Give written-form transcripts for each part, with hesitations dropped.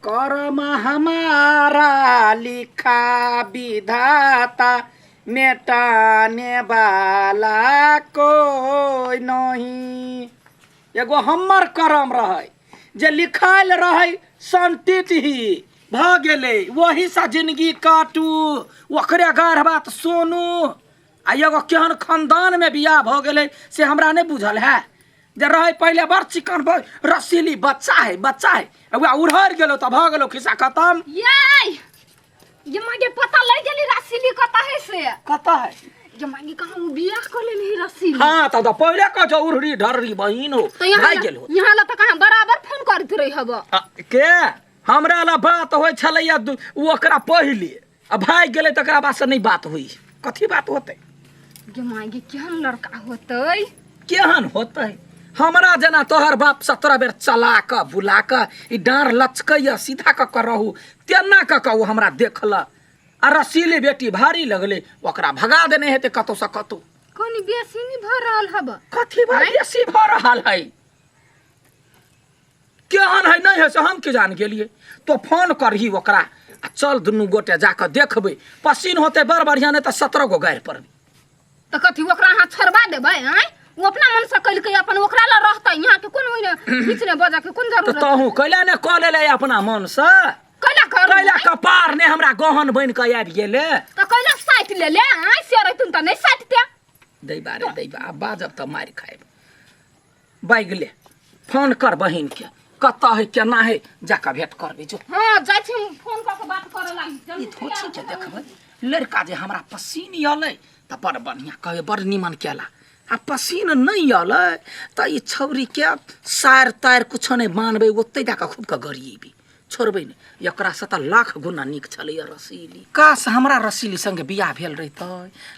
कर्म हमारा लिखा विधाता मेटाने वाला कोई नहीं। एगो हमर कर्म रहै जे लिखायल रहै संतित ही भऽ गेलै, वहीसँ जिंदगी काटू, ओकरे गाढ़ बात सुनू। आ एगो केहन खानदानमे बियाह भऽ गेलै से हमरा नहि बुझल है। जे रहै पहिले बड़ चिकन बड़ रसीली बच्चा है, बच्चा है, वएह उड़हरि गेलो तऽ भऽ गेलो खिस्सा खतम। ये ये मागे पता लग गेली रसीली कतऽ है से? कतऽ है? ये मागे कहाँ उ बियाह कर लेली रसीली? हाँ तब तऽ पहिले कह जो उड़हरी ढररी बहिन हो तो यहाँ भागि गेल हो। यहाँ ला तऽ कहाँ बराबर फोन करैत रही हब। आ, के हमरा ला बात होइ छलैया उ ओकरा पहिले आ भागि गेलै तकरा बाद से नहि बात होइ। कथी बात होतै? गे माय गे, केहन लड़का होतै? केहन होतै? हमरा जेना तोहर बाप 17 बेर चला कऽ बुला कऽ ई डाँड़ लचकैया सीधा कऽ कऽ रहू तेना कऽ कऽ ओ हमरा देखलक आ रसीली बेटी भारी लगलै, ओकरा भगा देने हेतै कतौसँ कतौ। कनी बेसी नहि भऽ रहल हब। कथी भऽ बेसी भऽ रहल है? केहन है नहि है से हम की जान गेलियै। तो फोन करही ओकरा आ चल दुनू गोटे जाकऽ देखबै, पसीन होतै बड़ बढ़िआँ, नहि तऽ 17 गो गारि पड़बै। तऽ कथी ओकरा अहाँ छोड़बा देबै? आँय, ओ अपना मन से कलकै, अपन ओकरा लए रहतै, यहाँ के कोन ओहिने बीच ने बजऽ के कोन तऽ जरूरत? तहूँ कैला ने कऽ लेले अपना मन से? कैला करू? कैला कपार ने हमरा गहन बनि कऽ आबि गेलै? तऽ कैला साटि लेले? आँय, से रहितुन तऽ नहि साटिते। दैबा रे दैबा, आब बाजब तऽ मारि खायब। बागि ले, फोन कर बहिन के, कतऽ है केना है जाकऽ भेंट करबै जो। हाँ जाइ छी हम फोन कऽ के बात करऽ लागी। ई जल्दी धोती के देखबै, लड़का जे हमरा पसीन अलै तऽ बड़ बढ़िआँ कहबै, बड़ निमन केला, आ पसीन नहि अलै तऽ ई छौरीके सारि तारि कुछो नहि मानबै, ओतहि जाकऽ खूब कऽ गरिएबै, छोड़बै नहि। एकरासँ तऽ लाख गुना नीक छलैए रसीली। काश हमरा रसीली सङ्गे बियाह भेल रहितै,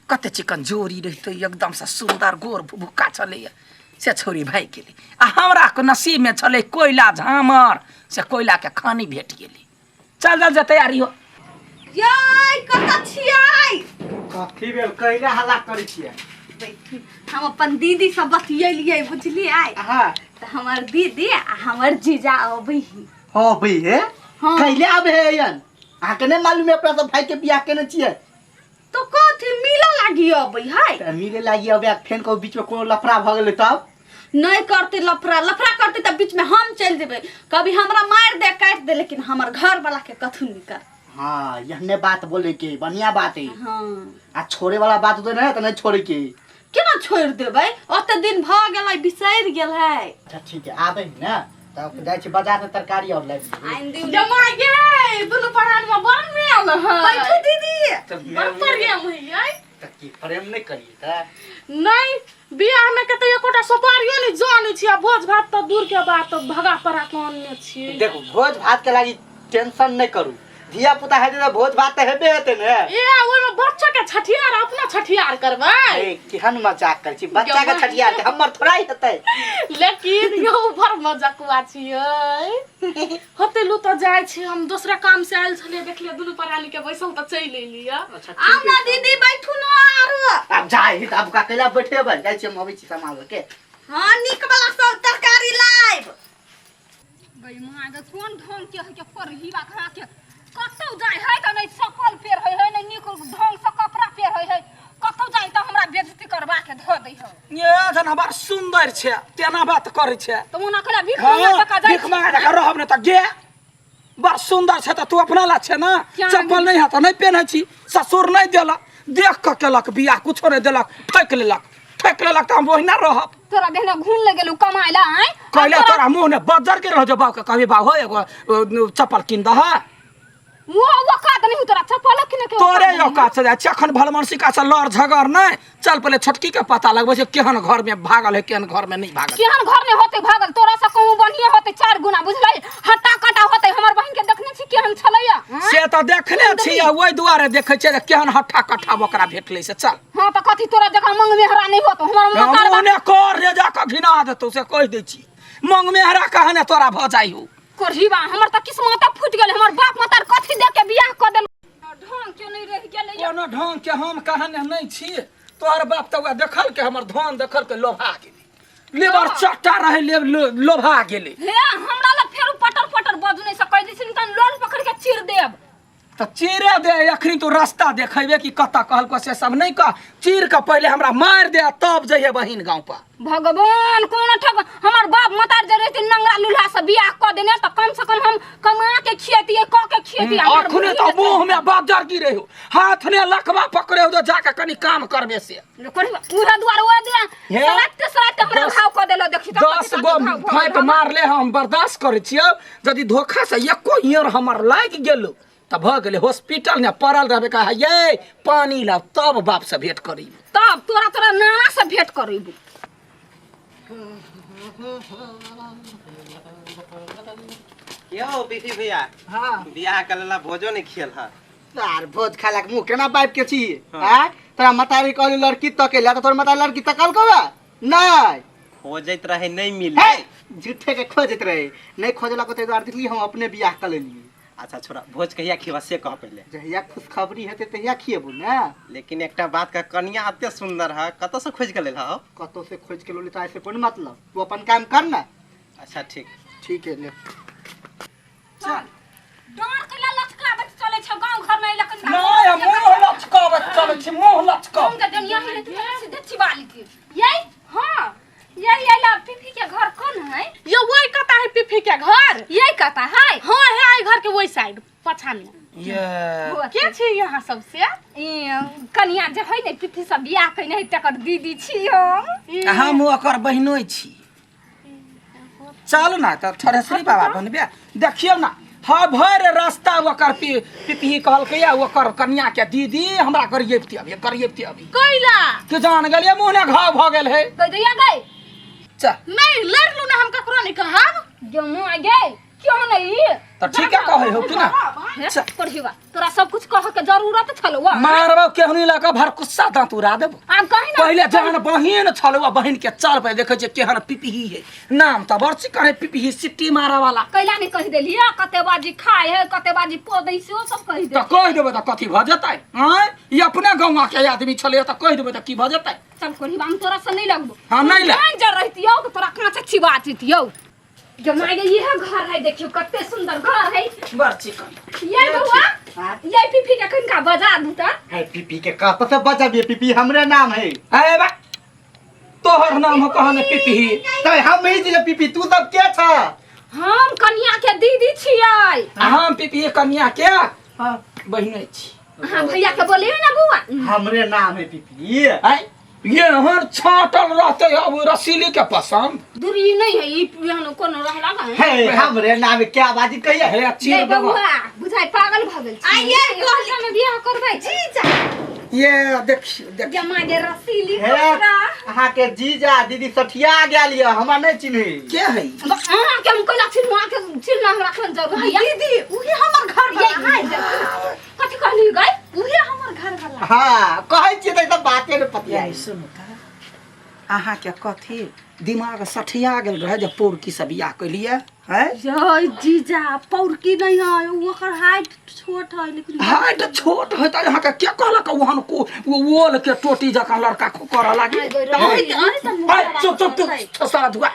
कते चिकन जोड़ी रहितै, एकदमसँ सुन्दर गोर भुभुक्का छलैए। से छौरी भागि गेलै आ हमरा नसीबमे छलै कोयला झामर, से कोयलाके खानी भेट गेलै। चल चल जे तैयारी हो। यै कतऽ छियै? कथी भेल, कैला हल्ला करै छियै? बैठी, हम अपन दीदी से बतियेलियै बुझलियै? हाँ। तऽ हमर दीदी आ हमर जीजा अबै ही। हो अबै हे? हाँ। कैले आबै हे यन? अहाँके नहि मालूम है अपना सब भाई के बियाह केने छियै? तो कथी मिलऽ लागी अबै है? तऽ मिले लागी अबै, फेन कहू बीच में कोनो लफड़ा भऽ गेलै तब? नहीं करते लफड़ा, लफड़ा करते तब बीच में हम चल जेबै, कभी हमरा मार दे काट दे, लेकिन हमर घर वाला के कथू नहीं कर। हाँ यहने बात बोले के बढ़िया बात है। हाँ। आ छोड़े वाला बात तो नहीं तो नहीं छोड़े के। केना छोड़ देबै, ओते दिन भ गेलै बिसरि गेल है। अच्छा ठीक है, आबै ना तब जाइ छी बाजार में तरकारी और लाबि लेबै। आनि दियौ। जमा गे दुनू परानी में बड़ मेल है। बैठू दीदी। तऽ बड़ प्रेम है यै। तऽ की प्रेम नहि करियै तऽ? नहीं बियाह में के तऽ एकोटा सोपारियो नहीं जानै छी, आ भोज भात तऽ दूर के बात, भगा पड़ा के अनने छी। देखू भोज भात के लागी टेंशन नहीं करू, धिया पुता हेतै तऽ भोज भात तऽ हेबे हेतै ने। ए ओहिमे बच्चा के छठियार अपना छठियार करबै। ए केहन मजाक करै छी, बच्चा के छठियार के हमर थोड़ा ही हेतै। लेकिन यौ बड़ मजाकुआ छियै। होते लू तऽ जाइ छी हम, दोसरा काम से आयल छलियै, देखलियै दुनू परानी के बैसल तऽ चलि एलियै। अच्छा, आउ ना दीदी बैठू ना आरो। आब जाइ ही तऽ आब का कैला बैठेबै, जाइ छी हम अबै छी सामान लऽ के। हाँ नीक वाला सब तरकारी लाइब। गई माँ गे कोन ढंग के है के परहीबा खा के कतौ जाय है तऽ नहि चप्पल पेर है, है नहि नीक ढंग से कपड़ा पेर है, है कतौ जाय तऽ हमरा बेइज्जती करबा के धऽ दै है। ये जना बड़ सुंदर छै तेना बात करै छै। तऽ ओना करा भीख मंगा जका जाय भीख मंगा जका रहब ने तऽ गे बड़ सुंदर छै तऽ तू अपना ला छै ना, क्या चप्पल नहीं है तऽ नहीं पेन्है छी, ससुर नहीं देलक, देख कऽ केलक बियाह, कुछो नहीं देलक, ठकि लेलक, ठकि लेलक तऽ हम ओहिना रहब। तोरा देहने घून लग गेलौ कमाय ला। आँय कहले तोरा मुँह ने बजर के रह जो बाप के कहबी बाप हो एगो चप्पल कीन दह। वो औकात नहीं तोरा चप्पल किने के तोरे औकात से जाइ छै अखन भलमनसी का से लड़ झगड़ नहीं, चल पहले छोटकी के पता लगबै छै केहन घर में भागल है केहन घर में नहीं भागल। केहन घर में होते भागल, तोरा से कहूँ बढ़िया होते 4 गुना बुझलै, हट्टा कटा होते। हमर बहिन के देखने छी केहन छलैया? से तऽ देखने छी आ ओहि दुआरे देखै छियै जे केहन हट्टा कट्ठा ओकरा भेटलै से। चल। हाँ तऽ कथी तोरा जकाँ मंग मेहरा नहीं होतो हमर हम ओने कर रे जाकऽ घिना देतौ से कहि दै छी, मंग मेहरा कहने तोरा भऽ जाइ हो। कोढ़ीबा हमर तऽ किस्मत फूटि गेल, हमर बाप माता कथी देख के बियाह कऽ देल, ढंग के नहीं रहि गेलै। कोनो ढंग के हम कहने नहीं छी, तोहर बाप तऽ वएह देखल के हमर धन देखल के लोभा गेलै, लेबर चट्टा रहे लोभा गेलै। हे हमरा लग फेर पटर पटर बाजू नहीं से कह दै छी तन लोल पकड़ के चीर देब। तऽ चीरे दे, अखनी तू रास्ता देखेबे कि कतऽ कहलको से सब नहीं कह, चीर के पहले हमरा मार दे तब जइहे बहिन गाँव पर। भगवान कोन ठग हमर बाप मतार जे रहते नंगरा लूल्हा से बियाह क देने त कम से कम हम कमा के खियतिए क के खियतिए। अखने तो मुंह में बाजार गिरे हो, हाथ ने लकवा पकड़े हो, जाके कनी काम करबे से उहे दुआर ओए दिया हे? सराते सराते हमरा घाव क देलो देखी त 10 गो फाइट मारले हम बर्दाश्त करे छियै, यदि धोखा से एको ईयर हमर लागि गेलो त भऽ गेलै, हॉस्पिटल ने पड़ल रहबे, कहा ये पानी लाव तब बाप से भेंट करी, तब तोरा तोरा नाना से भेंट करीबू। यो पीसी भैया, हाँ बियाह के लेला भोजो नहीं खियल है। यार भोज खाला के मुंह केना बाप के छी आ? तोरा मतारी कहली लड़की तकेला त तोर मतारी लड़की तकल कबा नहीं खोजैत रहे नहीं मिले। हे झूठे के खोजत रहे, नहीं खोजला को ते दुआरे देखली हम अपने बियाह कर लेलिए। अच्छा छोरा, भोज कहिया खियबा से कह पहले। जहिया खुशखबरी हेतै तहिया खियेबू ने। लेकिन एकटा बात का, कनिया एते सुंदर है, कतौ से खोज के लेल हो? कतौ से खोज के लोली तो ऐसे कोन मतलब, तू अपन काम कर ना। अच्छा ठीक ठीक है ले चल। डर के ला लचकाबैत चलै छै गाँव घर में लेकिन नहीं हम मुंह लचकाबैत चलै छी, मुंह लचकाब। हम के दुनिया ही रहती है सीधे चिबाली के। यही हां यही आइला पीपी के घर कौन है? यो वही कता है पीपी के घर। यही कता है? हां है आई घर के वही साइड पछा में। ये के छी यहाँ सबसे? ई कनिया जे है ने पीपी सब बियाह कइने है तकर दीदी छी हम। हम ओकर बहिनोइ छी। चल ना त थरेसरी बाबा बनबे, देखियौ ना हा भरि रास्ता ओकर पिपही कहलकै या ओकर कनिया के दीदी हमरा गरियबती अभी, गरियबती अभी। कैला के जान गेलियै मुँह ने घाव भऽ गेल है। कह दैया गई चल नहीं लड़ लू ना हम ककरो नहीं कहब। जो मुँह आ गई क्यों नहीं त ठीक है कहै हो कि ना? हे, पढ़िवा तोरा सब कुछ कह के जरूरत छलौ। मारबौ केहनी लऽ कऽ भरकुस्सा दाँत उड़ा देबौ। आब कही ना पहिले जहन बहिन छलौ बहिन के चल पे देखै छियै केहन पिपही है, नाम तऽ बड़ चिकन है पिपही सिट्टी मारऽ वाला। कैला नहीं कहि देलियै कते बाजी खाय है कते बाजी पोदै सेहो सब कहि तऽ दे। कहि देबै तऽ कथी भऽ जेतै? आँय ई अपने गाँव के आदमी छलै तऽ कहि देबै तऽ की भऽ जेतै? चल कोढ़िबा हम तोरा से नहीं लगबो। हाँ, नहीं लग। जान जर रहितियौ तऽ तोरा काँचे छिबा जैतियौ। जो माय गे इहे घर है देखियो कते सुंदर घर है। बड़ चिकन। ये बउआ ये पीपी के कनिका बजा दू त। है पीपी के कत से बजाबिए, पीपी हमरे नाम है। ए बा तोहर नाम हो कहने पिपही। त हम ही छी पीपी, तू सब के छ? हम कनिया के दीदी छियै। आ हम पिपही कनिया के हां बहिने छी। हां भैया के बोलिए ना बउआ। हमरे नाम है पीपी। आय ये हर छाटल रहते अब रसीली के पसंद दूरी नहीं है ई यहाँ कोनो रहला ना है। हे हमरे नाम क्या बाजी कहिए हे नहीं चीर देबो। बउआ बुझाइ पागल भ गेल छी। आ ये कहली में बियाह करबै जीजा ये देखियो देखियो जमा गे रसीली हे कपड़ा। अहाँ के जीजा दीदी सठिया गेल ये, हमरा नहीं चिन्हे के है? अहाँ के हम कैला चिन्ह, अहाँ के चिन्ह हमरा अखन जरूर है। दीदी उहे हमर घर वाला है। कथी कहली गई? उहे हमर घर वाला। हां कहै छियै त सब बाते ने पतिया। सुनू त अहाँ के कथी दिमाग सठिया गेल रहे जे पौरकी से बियाह कैलिए हैं? जय जीजा पौरकी नहीं है, ओकर हाइट छोट है। लेकिन हाइट छोट है त अहाँ के के कहलक ओहन को ओल के टोटी जकाँ लड़का को करऽ लागी? आय चुप चुप चुप सारा धुआ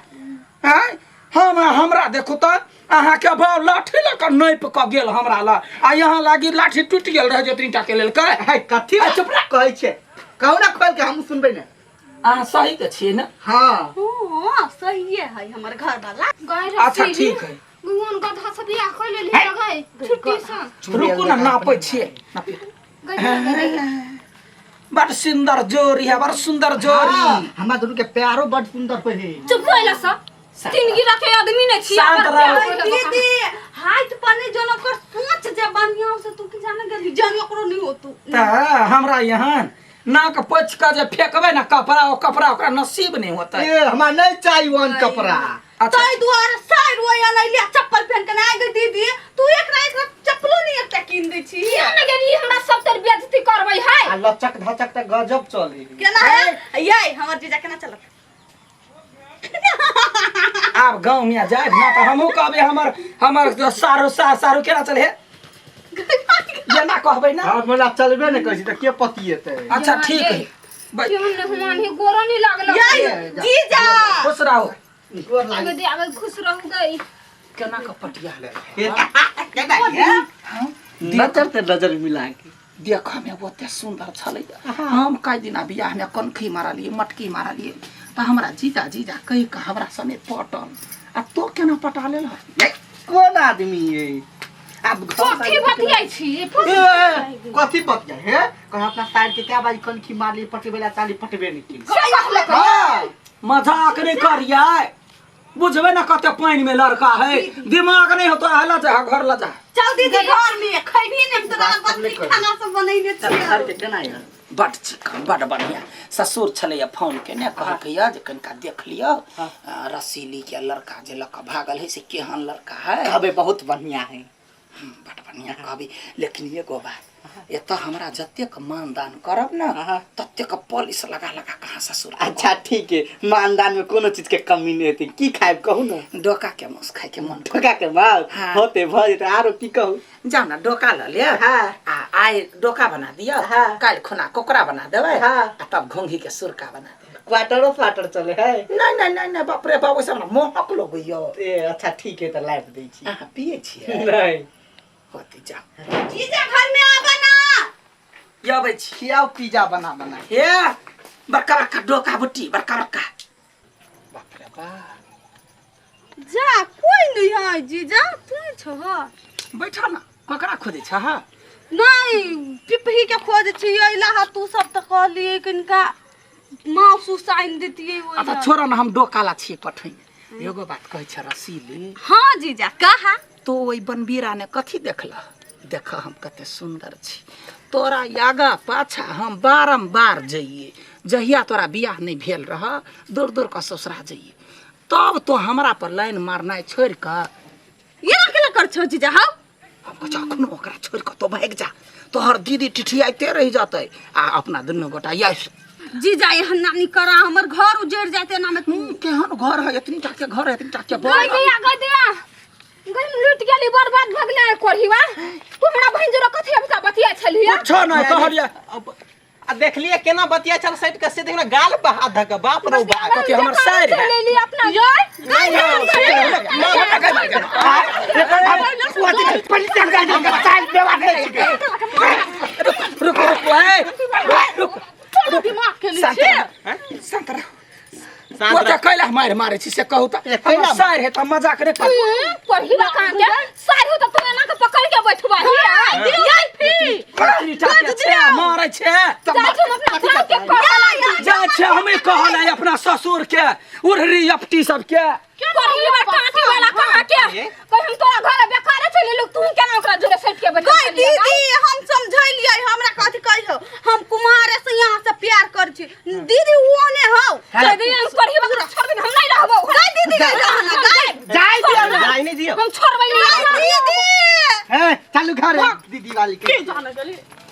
हैं? हम हमरा देखू त अहाँ के भाव लाठी लऽ कऽ नापि कऽ गेल हमरा लग, आ यहाँ लागी लाठी टूटि गेल रहे जे तीनटा के लेल कै। है कथी चुप रह। कहै छियै? कहू ना खोल के हम सुनबै ने। अहाँ सही के छियै ने? हां हां सहीए है हमर घर वाला। अच्छा ठीक है। गुन गधा से बियाह कर लेली गई छुट्टी से। रुकू ना नापै छियै। बड़ सुंदर जोड़ी है, बड़ सुंदर जोड़ी। हमरा दुनू के प्यारो बड़ सुंदर होय है। चुप रहला सा तीन गिरा के आदमी ने छी। शांत रहो। दीदी हाइट पर नहीं जन ओकर सोच जे बढ़िया से तू की जाने गेली जन ओकरो नहीं होतू। त हमरा यहाँ नाक पोछ के जे फेंकबै ना कपड़ा, ओ कपड़ा ओकरा नसीब नहीं होतै। ए हमरा नहीं चाहिए वन कपड़ा। अच्छा तै दुआरे साइड ओय अनैली चप्पल पहन के ना गई दीदी, तू एकरा एकरा चप्पलो नहीं एकटा कीन दै छी। किया ने गेली हमरा सब तर बेइज्जती करबै है। आ लचक धचक त गजब चले। केना है ये हमर जीजा केना चलत? आब गाँव में जाए ना त हमहू कहबै हमर हमर सारू सारू केना चले जेना कहबै ना। हमरा चलबे ने करै छी त के पतिएतै? अच्छा ठीक है। क्यों ने हुमान ही गोरो नहीं लागल। ये जीजा खुश रहो। गोर लागे। दे आवे खुश रहू गई। केना के पटिया ले केना ये? नजर ते नजर मिला के देखऽ में ओते सुंदर छलै। हम कई दिना बियाह में कनखी मारलिए, मटकी मारलिए, तऽ हमरा जीजा जीजा कहि कऽ हमरा सने पटल, आ तो केना पटा लेल? ए, कोन आदमी ये आब घर कथी बतियाइ छी? ए, कथी बतिया हे? कह अपना साइड के क्या बाजी कनखी मारली, पटबे ला चाली, पटबे नहीं की। हाँ। मजाक नहीं करियै, बुझबै ने कते पानि में लड़का है, दिमाग नहीं होतो। ला जा, घर ला जा। चल दीदी, घर में खैबी ने, हम तोरा बात बड़ नहि करी। खाना सब बनैने चल घर छियै। के केना ये? बड चिकन, बड बढ़िया ससुर छलैया, फोन केने कहलकैया जे कनिका देख लियौ, रसीली के लड़का जे लऽ कऽ भागल है से केहन लड़का है। कहबे बहुत बढ़िया है। बड बढ़िया कहबी, लेकिन एगो बात, एतऽ हमरा जतेक मानदान करब ने ततेक पॉलिश लगा लगा कहाँ ससुर। अच्छा ठीक है, मानदान में कोनो चीज के कमी नहीं होती। की खाएब कहू ना? डोका के मांस खाय के मन। ठोका के माल? हाँ। होते, भऽ जेतै। आरो की कहू? जाउ ने, डोका लऽ लेब। हाँ। आ आइ डोका बना दिअ। हाँ। काल्हि खुना कोकरा बना देबै। हाँ। आ तब घोंघी के सुरका बना देबै। क्वार्टरो फ्वाटर चले है? नहीं नहीं नहीं नहीं, बाप रे बाप, ओहिसँ हमरा मोहक लगैया। ए अच्छा ठीक है, तऽ लाइफ दै छी। अहाँ पियै छियै? नहीं। होते, जाउ। जीजा, घर में आबा ना। अबै छी। खियाओ पिज्जा बना बना। हे, बड़का बड़का डोका बुटी, बड़का बड़का, बाप रे बाप। जा, कोई नहीं है जीजा, तू छह। बैठा ना, ककरा खोजै छह? नहीं, पिपही के खोज छियै। अइला तू सब तऽ कहलियै कनिका मांस उस आनि देतियै ओहि अच्छा लए। छोड़ ना, हम डोका ला छियै पठैने। एगो बात कहै छ रसीली। हाँ जीजा, कहा। तो ओहि बनबीरा ने कथी देखलह? देख, हम कते सुन्दर छी, तोरा आगा पाछा हम बारम्बार जइए। जहिया तोरा बियाह नहीं भेल रह, दूर दूर के ससुरा जइए, तब तो हमरा पर लाइन मारनाइ छोड़ि कऽ ये केला कर छौ जीजा हौ? हम कहै छियै, अखनो ओकरा छोड़ि कऽ तो भागि जा, तोहर दीदी ठिठियाइते रहि जतै आ अपना दुनू गोटा यस। जीजा, एहन नानी करा, हमर घर उजड़ जाते ना में। केहन घर है? एतनी टा के घर है, एतनी टा के गई बड़। गया, गई दिया, गई, लूट गेली, बर्बाद भऽ गेलै। कोढ़ीवा, तू हमरा बहिन जोरा कथी अभी बतिया छलियै? कुछो नहीं कहलियै। अब आ देखलिए केना बतिया चल साइड के से, देखना गाल पर हाथ धक, बाप रो बाप। कथी हमर साइर है? ले ली अपना गई। रुको रुको, ए रुक। दिमाग के शांत नीचे रह, शांत रह। शांत ओते रह। कैला मारि मारै छी से कहू तऽ? ए, कैला? हमर साइर है तऽ मजाक नहि कर। कोढ़ीवा कहाँ के साइर हो तऽ तू एना के पकड़ के बैठबा ही? एतनी टा के छै, मारै छै। जाइ छी हम अपना सास के कहला। जाइ छै, हमे कहल अपना ससुर के, उड़री अपटी सबके। कोढ़ीवा टाटी वाला कहाँ के, कह हम तोरा घर बेकारे चलि एलौ, तू केना ओकरा जोरे सटि के बैठल गई छलियै? दीदी, हम समझैलियै, हमरा कथी कहियो, हम कुमारे से यहाँ से प्यार कर छी दीदी, वो ने हौ। गई दीदी, हम कोढ़ीवा के छोड़ दे, हम नहीं रहबो। गई दीदी, गई रहना गई। जाय दियौ ना। जाय नहीं दियो। हम छोड़बै नहीं। दीदी। ए, चालू घर है दीदी वाली के। जाने गेली।